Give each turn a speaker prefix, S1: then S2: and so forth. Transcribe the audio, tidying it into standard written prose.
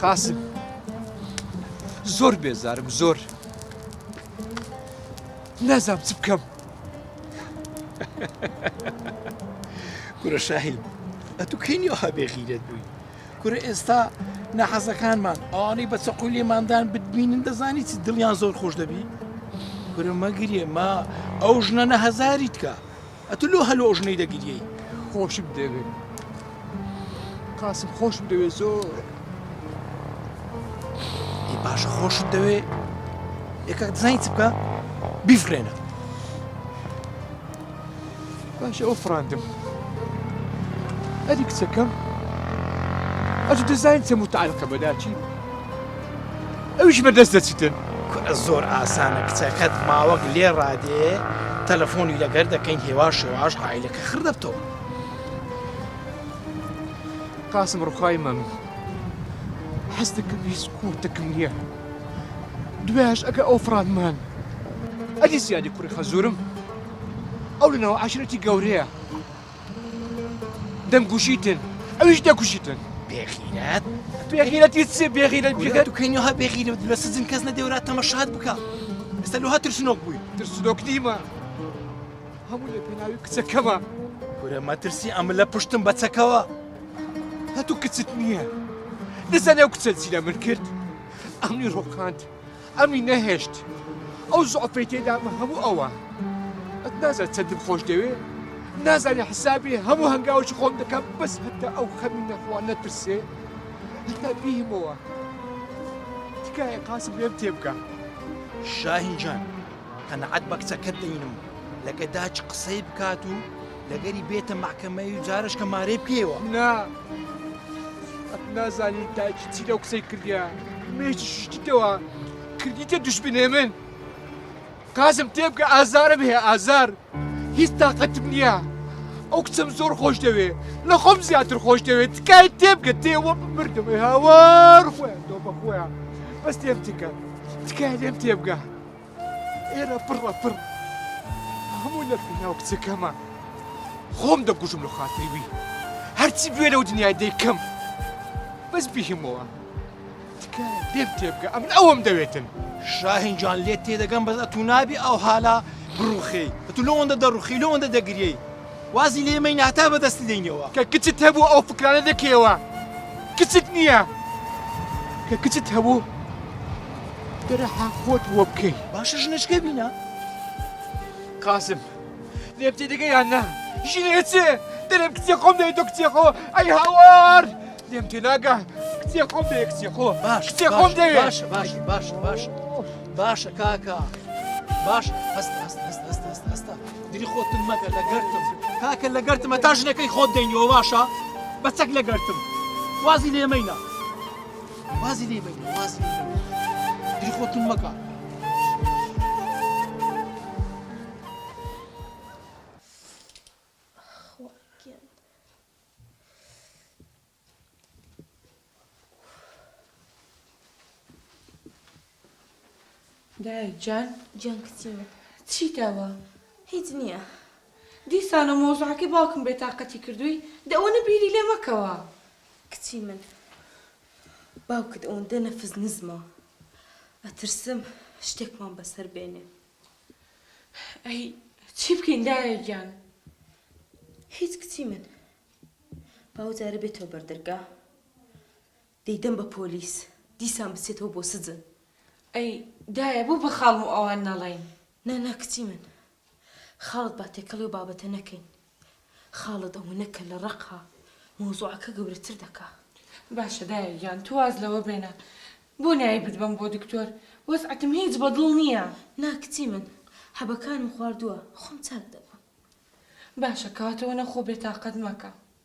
S1: قاسم زۆر بێزارم زۆر نازام چ بکەم
S2: کورە شاهین ئەتو کەی نیوها بێغیرەت بووی کورە ئێستا ناحەزەکانمان ئەوانەی بە چەقوی لێماندان بتبینن دەزانی چ دڵیان زۆر خۆش دەبی کورە مەگریێ ما ئەو ژنە نە هەزاری تکە ئەتو لۆ هەلۆ ئەو ژنەی دەگریەی
S1: خۆشم دەوێ قاسم خۆشم دەوێ زۆر
S2: ئەی باشە خۆشت دەوێ یەکە دەزانی چ بکە بیفرێنە
S1: باشە ئەو فڕاندم ئەری کچەکەم ئەتو دەزانین چە متعلقە بەداچی ئەویش بەدەست دەچیتن
S2: کورە زۆر ئاسانە کچەکەت ماوەک لێ ڕادێ تەلەفۆنی لەگەر دەکەین هێواش هێواش عایلەکە خڕ دەبتەوە.
S1: قاسم ڕوخای مەم حەز دەکەم هیچ قوتێکم نییە دوایش ئەگە ئەو فڕاندمان ئەدی زیادی کوڕی خەزورم ئەو لەناو عەشرەتی گەورەیە دەمگوشیتن ئەویش دەکوشیتن.
S2: بێغیرەت
S1: بێغیرەتی چ بێغیرەت
S2: بێغیرەت و کەینەوە بێغیرەت لە سجن کەس نەدێورا تەمەشات بکە ئێستا لۆها ترسنۆک بووی
S1: ترسنۆک نیمە هەموو لە پێناوی کچەکەمە
S2: کورە مەترسی ئەم لە پشتم بە چەکەوە
S1: هەتوو کچت نییە دەزانێ ئەو کچە چی لە من کرد ئەمنی ڕۆقاند ئەمنی نەهێشت ئەو زوعفەی تێدامە هەموو ئەوە ئەت نازانێت چەندم خۆش دەوێ نازانێ حسابی هەموو هەنگاوێکی خۆم دەکەم بەس هەتا ئەو خەمی نەخوا نەترسێ هەتا بیهمەوە تکایە قاسم لێم تێبگە
S2: شاهین جان قەناعەت بە کچەکەت دەینم لەگە داچ قسەی بکات و لەگەری بێتە مەحکەمەی و جارش کە مارەی بکەیەوە.
S1: نا ئەت نازانی دایکی چی لەو قسەی کردیە مێشکی شتیتەوە کردیتە دوژمنێ من قازم تێبگە ئازارم هەیە ئازار هیچ تاقەتم نییە ئەو کچەم زۆر خۆش دەوێ لە خۆم زیاتر خۆش دەوێت تکای تێبگە تێوە مردم هاوار خۆیان تۆ بە خۆیان بەس تێم تکە تکای لێم تێبگە ئێرە پڕە پڕ هەموو لە پێناو کچەکەمە خۆم دەکوژم لە خاتری وی هەرچی بوێ لەو دنیای دەیکەم بەس بیهمەوە تکایە لێم تێبگە ئەمن ئەوەم دەوێتن.
S2: شاهین جان لێت تێدەگەم بەس ئەتوو نابی ئەو هالا بڕوخێی ئەتوو لەوەندە دەڕوخێی لەوەندە دەگریەی وازی لێ مەینە هەتا بەدەستی دەینەوە.
S1: کە کچت هەبوو ئەو فکرانە دەکەیەوە کچت نییە کە کچت هەبوو دەرەحا خۆت وە بکەی.
S2: باشە ژنەچکە بینە.
S1: قاسم لێم تێدەگەی یان نا ژنێ چێ دەرێم کچێ خۆم دەوێت تۆ کچێ خۆ ئەی هاوار لێم تێناگا کچێ خۆم دەوێت کچێ خۆ
S2: باش
S1: کچێ خۆم دەوێت
S2: باشە باشە باشە باشە باشە کاکە باش هەستە هەستە هەستە هەستە هەستە هەستە دری خۆتن مەکە لەگەرتم کاکە لەگەرتم هەتا ژنەکەی خۆت دەینەوە باشە بە چەک لەگەرتم وازی لێمەینە وازی لێ مەینە وازی لێ مەینە دری خۆتن مەکە.
S3: خوا گیان.
S4: دایە گیان.
S3: گیان کچی من.
S4: چیتەوە؟
S3: هیچ نییە.
S4: دیسانەوە مەوزوعەکەی باوکم بێتاقەتی کردووی، دە ئەوەنە بیری لێ مەکەوە.
S3: کچی من باوکت ئەوەندە نەفس نزمە ئەترسم شتێکمان بەسەر بێنێ.
S4: ئەی چی بکەین دایە گیان؟
S3: هیچ کچی من با ئەو جارە بێتەوە بەردەرگا دەیدەم بە پۆلیس دیسان بچێتەوە بۆ سجن.
S4: ئەی دایە بۆ بە خاڵم و ئەوان نەڵێین؟
S3: نا نا کچی من خاڵت با تێکەڵی ئەو بابەتە نەکەین خاڵت ئەوەنە کەللە ڕەقە مەوزوعەکە گەورەتر دەکا.
S4: باشە دایە گیان تۆ واز لەوە بێنە بۆ نایەی بتبەم بۆ دکتۆر وەزعتم هیچ بە دڵ نییە.
S3: نا کچی من حەبەکانم خواردووە خۆم چاک دەبم.
S4: باشە کەواتە ئەوەنە خۆ بێتاقەت مەکە.